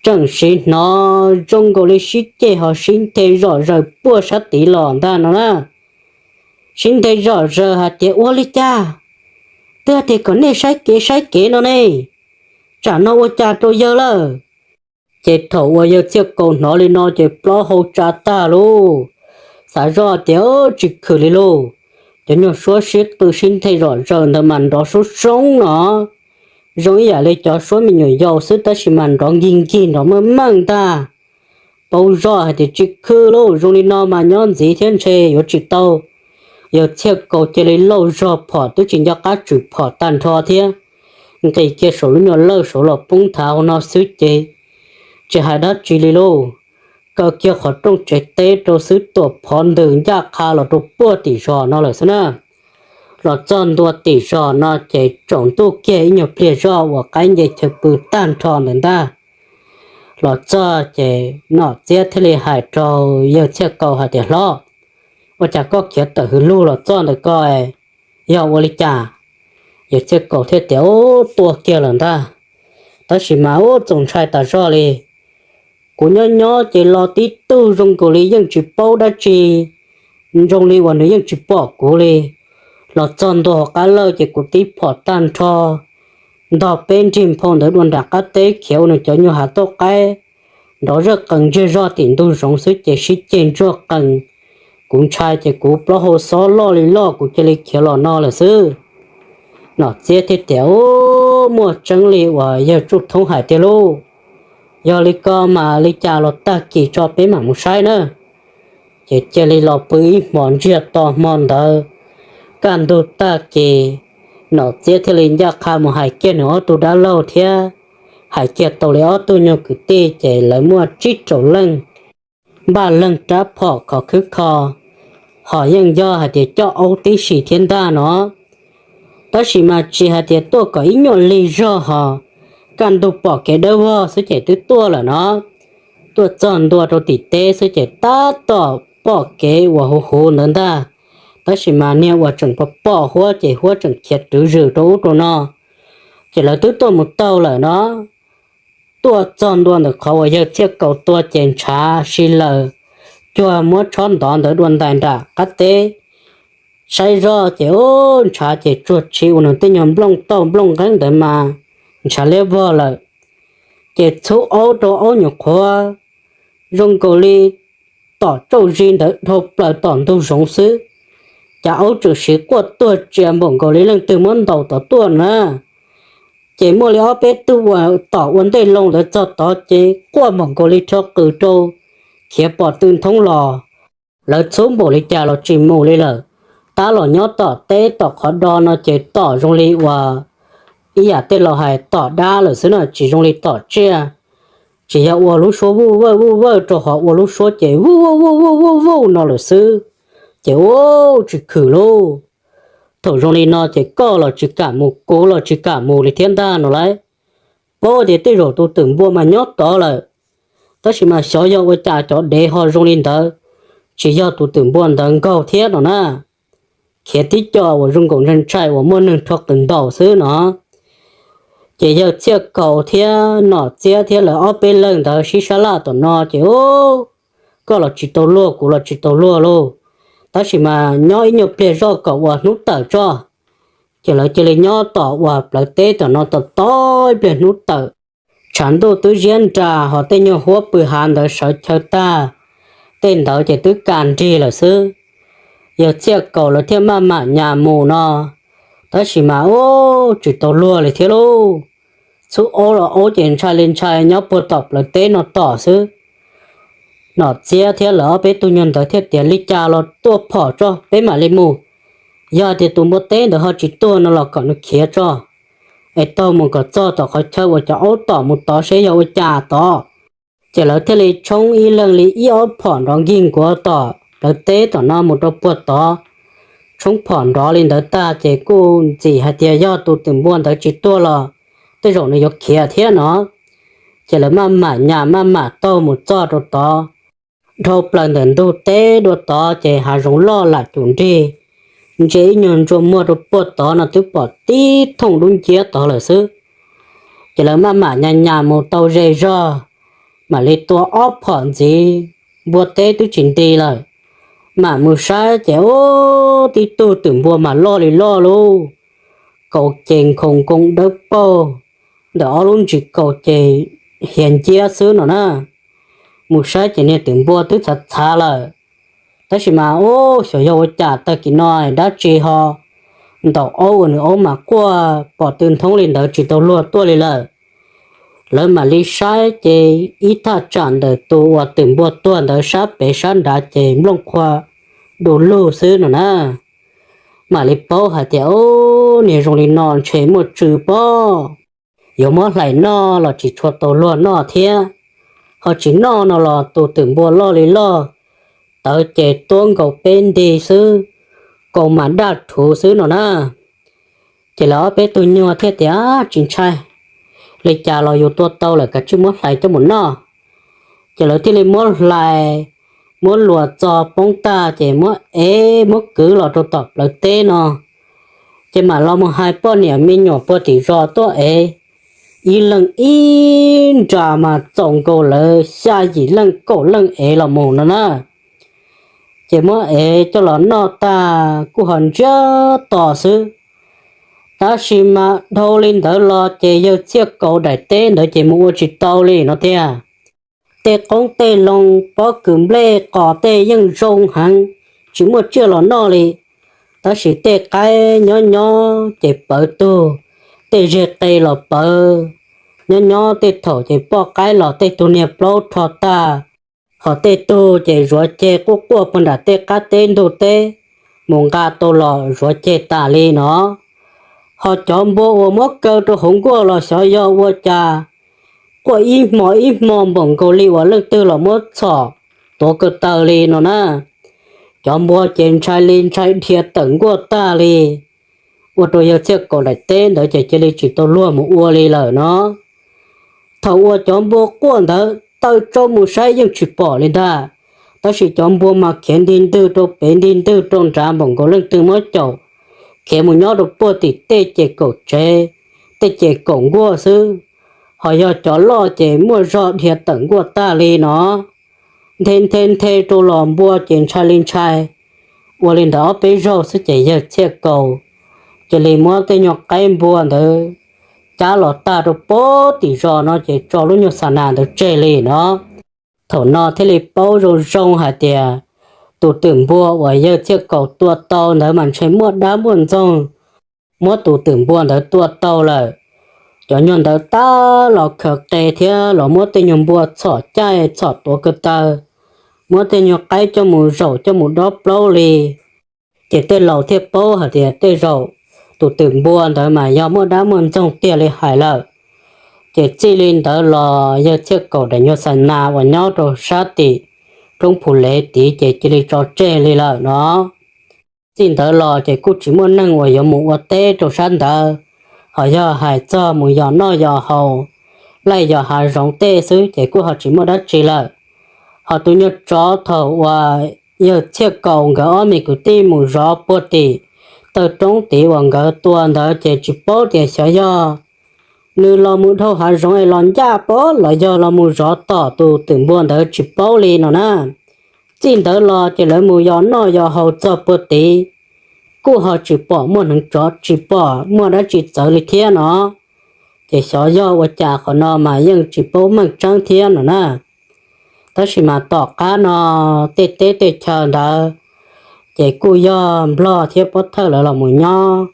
tseem siv hnov zoo nkaus li sib ceg ho sib nthe zom zaws puag sab tid los ntag no na. Sib nthe zom zaws hais tias ua li cas, twb hais tias kom nej saib kev saib kev no ne, tsam no ua cas rau yawg lawm. Ces thaum uas yawg Txhiaj Kaus hnov li no ces plaub hau tsa tag lauj, xav zoj tias tsis khwm li lauj. Cov nyuag suab sib qw sib nthe zom zaws ntawd mas nrov soob soob no, zoo ib yam li cov suab me nyuam yaus xwb tab sis mas nrov nkig nkig nrov meej meej ntag. Paub zoj hais tias tsis khwm lauj, zoo li no mas nyob ntxiv thiab ntshe yuav tsis tau. Yawg Txhiaj Kaus cia li lauj zog phom twb tsis nco qab tswm phom tag nrho thiab, nqis kiag saum lub nyuag lawj saud los poob nthav hauv no xwb ces tsis hais dab tsi li lauj, kaw kiag qhov rooj tsev teb rau xwb tuam phov ntws ncaj qha los rau puag tim zos no lawm xwb na. Los txog ntua tim zos no ces tsaus ntuj kiag ib nyuag pliag zoj uas qaib nce chaw pw tag nrho ntawd ntag. Los txog ces Nom Txiab thiaj li hais rau yawg Txhiaj Kaus hais tias, Hlob, ua cas koj khiav tawm hwv lug los txog ntawm ko, yog ua li cas? Yawg Txhiaj Kaus thiaj tias, Ub, tua kiag lawm ntag, tab sis mas ub txaus ntshai tas zog li. Kuv nyob nyob ces los tib tug zoo nkaus li yeej tsis paub dab tsi, zoo li uas nws yeej tsis pom kuv li. Los txog ntua hauv qab lawj ces kuv tib phom tag nrho ntog peb nrig nphau ntawd dua nram qab teb khiav ua nws cov nyuag hav tauj qaib nrov zaj qees ntsiag zog tim ntug zoov xwb ces sib ceg ntsuag qees. Kuv ntshai ces kuv plaub hau xob loj li loj kuv cia li khiav los no lawm xwb. Nom Txiab thiaj tias, Ub, muaj tseeb li uas yawg Tsuj Thoob hais tiag lauj. Yog li ko mas li cas los tag kis tso peb mam mus saib na. Ces cia li los pw ib hmos ntsiag to hmo ntawd. Kaj ntug tag kis, Nom Txiab thiaj li ncaj qha mus hais kiag nws ob tug dab laug thiab hais kiag tau li ob tug nyuag kwv tij ces lawv muaj tsib rau leej, npaj leeg rab phom khov khwb kho, ho yeej yog hais tias coj aub tib si thiab ntag no. Tab sis mas tsis hais tias tuaj kom ib nyuag lig zog ho kaj ntug pom kev dawb vog xwb ces twb tuaj lawm no. Tuaj txog ntua rau tim teb xwb ces tab tom pom kev uas huv huv ntawd ntag. Tab sis mas niag uas tseem pom pom huab ces huab tseem khiav rwv zws rau ub rau no, ces lawv twb tuaj mus taug lawm no. Tuaj txog ntua ntawm qhov uas yawg Txhiaj Kaus tua ces ntshav si laws cuag muab tshob ntov ntawd dua ntais nram qab teb. Saib zoj ces ub ntshav ces tsuag tshis ua nws tej nyuag nplooj tauj nplooj nqeeb ntawd mas ntshav liab vog lawm. Ces txhub aub rau aub nyuam qhuav zoo nkaus li tom tsauj zis ntawd dhau plaws tom ntug zoov xwb, cas aub tseem siv quaj tuag tsia npaum nkaus li leej twg muab ntaus tod tuaj na. Ces muaj li ob peb tug uas tom ua ntej loo ntawd txog tod ces quaj npaum nkaus li rho qws rau khiav pom tw nthoob los. Lawv txhub npaum li cas los tsis mus li lawm. Tab los nyob tom teb tom qhov do no ces tom zoo li uas ib yam tej laus hais tom dab lawm xwb na, tsis zoo li tom tsiaj. Tsis yog ua lub suab vuj vawj vuj vawj rau qhov ua lub suab ces vuj vuj vuj vuj vuj vuj no lawm xwb. Ces ua tsis khwm lauj. Thaum zoo li no ces koj los tsis kam mus, kuv los tsis kam mus li thiab ntag no lauj. Paub tias tej zaum tus twm npua mas nyob tod lawm, tab sis mas xyov yog ua cas cov dev ho zoo li ntawd, tsis yog tus twm npua ntawd nkaug thiab no na. Khiav tib co uas zoo nkaus ntshai ntshai uas muaj neeg rho qws ntaus xwb no. Ces yawg Txhiaj Kaus thiab Nom Txiab thiab lawv ob peb leeg ntawd sib sab laj tom no ces, koj los tsis tau luag, kuv los tsis tau luag lauj. Tab sis mas nyob ib nyuag pliag zoj kom ua hnub tawm tso. Ces lawv cia li nyob tom uas plawv teb tom no tos tos ib pliag hnub tawm. Tshav ntuj twb ziab nras ho tej nyuag huab pw hav ntawd sawv chaw tag, tej ntawd ces twb ka nrig lawm xwb. Yawg Txhiaj Kaus lawv thiaj maj mam nyas mus no, tab sis mas ub tsis tau luag li thiab lauj. Txhub aub los aub ces ntshai li ntshai nyob puag tom plawv teb no tom xwb. Nom Txiab thiab lawv ob peb tug nyuag ntawd thiaj tias, li cas los tuaj phom tso peb mam li mus. Yog tias tus npua teb ntawd ho tsis tuag no los kom nws khiav tso, es taug mus kom txog tom qhov chaw uas cov aub tom mus tod seb yog ua cas tod. Ces lawv thiaj li tshoob ib leeg li ib ob phom nrov nkig nkuav tom plawv teb tom no mus rau puag tod. Tshoob phom nrov li ntawd tag ces kuj ntxim hais tias yog tus twm npua ntawd tsis tuag los tej zaum nws yuav khiav thiab no. Ces lawv maj mam nyas maj mam taug mus txog rau tod. Dhau plaws ntawm ntug teb dua tod ces hav zoov loj lam cum nrig, ntsia ib nyuag ntsej muag rau puag tod no twb pom tib thooj dub nciab tod lawm xwb. Ces lawv maj mam nyas nyas mus tau ze zog, mam li tua ob phom ntxiv, npua teb twb tsis nti lawm. Mam mus saib ces ub, tib tug twm npua mas loj li loj lauj, kaus ces nkhaus nkoos dawb paug, ntawm ob lub ntsis kaus ces hiav nciab xwb no na. Mus saib ces niag twm npua twb txhav txhav lawm, tab sis mas ub xyov yog ua cas tag kis no dab tsi ho ntaus aub ua nws aub mas quaj pom tw nthoob li ntawd tsis tau luag tuaj li lawm. Lawv mam li saib ces ib thaj tsam ntawm tus uas twm npua tuag ntawd sab pem sab nrad ces nplooj qhuav du lug xwb no na. Mam li paub hais tias ub, niag zoo li no ntshe muaj tsw pob, yuav muab hlais noj los tsis tshua tau luag noj thiab. Ho tsis noj no los tus twm npua loj li loj, tawv ces tuab nkaus peb nti xwb, kaus mas daj rhuv xwb no na. Ces lawv ob peb tug nyuag thiaj tias tsis ntshai, li cas los yus tua tau lawm kav tsij muab hlais coj mus noj. Ces lawv thiaj li muab hlais, muab luas txo poob tag ces muab ev muab kwv los rau tom plawv teb no. Ces mam los mus hais poj niam me nyuam puag tim zos tuaj ev, ib leeg ib nra mas txaus nkaus lawv xya yim leej kaum leej ev los mus no na. Ces muab ev coj los noj tag kuj ho ntsiag to xwb. Tab sis mas dhau li ntawd los ces yawg Txhiaj Kaus daim teb ntawd ces mus ua tsis tau li no tiag. Tej qoob tej loo pob kws nplej qos tej yeej zoo heev, tsis muaj tsiaj los noj li. Tab sis tej qaib nyob nyob ces pawv tug, tej zeg qe los pawv, nyob nyob tej thaum ces poj qaib los tej tug niag plaub rho tag, ho tej tug ces zuav ceg quaj quaj puag nram tej qab teb ntug teb, mus nqa tau los zuav ceg tas li no. Ho cov npua uas muab kaw rau hauv nkuaj los xyov yog ua cas quaj ib hmo ib hmo npaum nkaus li uas leej twg los muab txhom tuav kaw taw li no na. Cov npua ces ntshai li ntshai dhia tawm nkuaj tag li, ua rau yawg Txhiaj Kaus daim teb ntawd ces cia li tsis tau luag mus ua li lawm no. Thaum uas cov npua quaj ntawd taw tsau mus saib yeej tsis pom li ntag, tab sis cov npua mas khiav nti ntwg rau pem nti ntwg rau nrad npaum nkaus leej twg muab caum, khiav mus nyob rau puag tim tej ces kaum tsev, tej ces kaum nkuaj xwb. Ho yog cov loj ces muaj zog dhia tawm nkuaj tag li no. Nthe nthe nthe rau los npua ces ntshai li ntshai. Ua li ntawd ob peb zaug xwb ces yawg Txhiaj Kaus cia li muab tej nyuag qaib npua ntawd cab los tag rau puag tim zos no ces tso lub nyuag xa nas ntawd tseg li no. Thaum no thiaj li paub zoo zoo hais tias tus twm npua uas yawg Txhiaj Kaus tua tau ntawd mas ntshe muaj dab muaj ntxoog muab tus twm npua ntawd tua tau lawm. Cov nyuag ntawd tab los khaws qe thiab los muab tej nyuag npua txhom caij txhom tuav kaw taw, muab tej nyuag qaib coj mus zaum coj mus dob plaub li. Ces tej laus thiaj paub hais tias tej zaum tus twm npua ntawd mas yog muaj dab muaj ntxoog tiag li hais lawm. Ces txij li ntawd los yawg Txhiaj Kaus daim nyuag xas nas uas nyob rau sab tim roob Phu Lev tid ces cia li tso tseg li lawm no. Txij ntawd los ces kuj tsis muaj neeg uas yuav mus ua teb rau sab ntawd, ho yog hais txog mus yos noj yos haus, laij yos hav zoov tej xwb ces kuj ho tsis muaj dab tsi lawm. Ho tus nyuag tsov thaum uas yawg Txhiaj Kaus nkawd ob me kwv tij mus zov puag tim taw roob tid uas nkawd tua ntawd ces tsis paub tias xyov yog nws los mus dhau hav zoov es los ncaj pob los yog los mus zov tom tus twm npua ntawd tsis paub li no na. Txij ntawd los ces lawv mus yos noj yos haus txog puag tid, kuj ho tsis pom muaj hneev tsov tsis pom muaj dab tsi txawv li thiab no. Ces xyov yog ua cas qhov no mas yeej tsis paub meej tseeb thiab no na. Tab sis mas tom qab no tej teb tej chaw ntawd ces kuj yog Nplog thiab Pob Thawj lawv los mus nyob,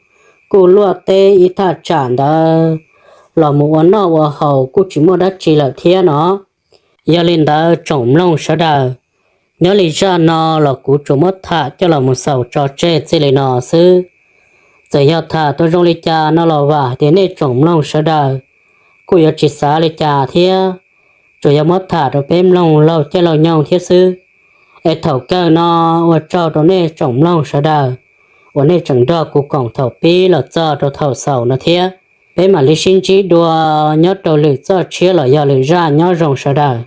kuj luaj teb ib thaj tsam ntawd los mus ua noj ua haus kuj tsis muaj dab tsi lawm thiab no. Yog li ntawd tsoom mloog sawv daws, nyob li zaj no los kuv tsuas muab tham coj los mus xaus tso tseg txij li no xwb. Txawm yog tham tau zoo li cas no los vam hais tias nej tsoom mloog sawv daws kuj yuav tsis xav li cas thiab, tsuas yog muab tham rau peb mloog laug caij laug nyoog thiab xwb. Es thaum kawg no ua tsaug rau nej tsoom mloog sawv daws uas nej tseem nrog kuv koom thaum pib los txog rau thaum xaus no thiab. Peb mam li sib ntsib dua nyob rau lwm txoj tshiab los yog lwm zaj, nyob zoo sawv daws.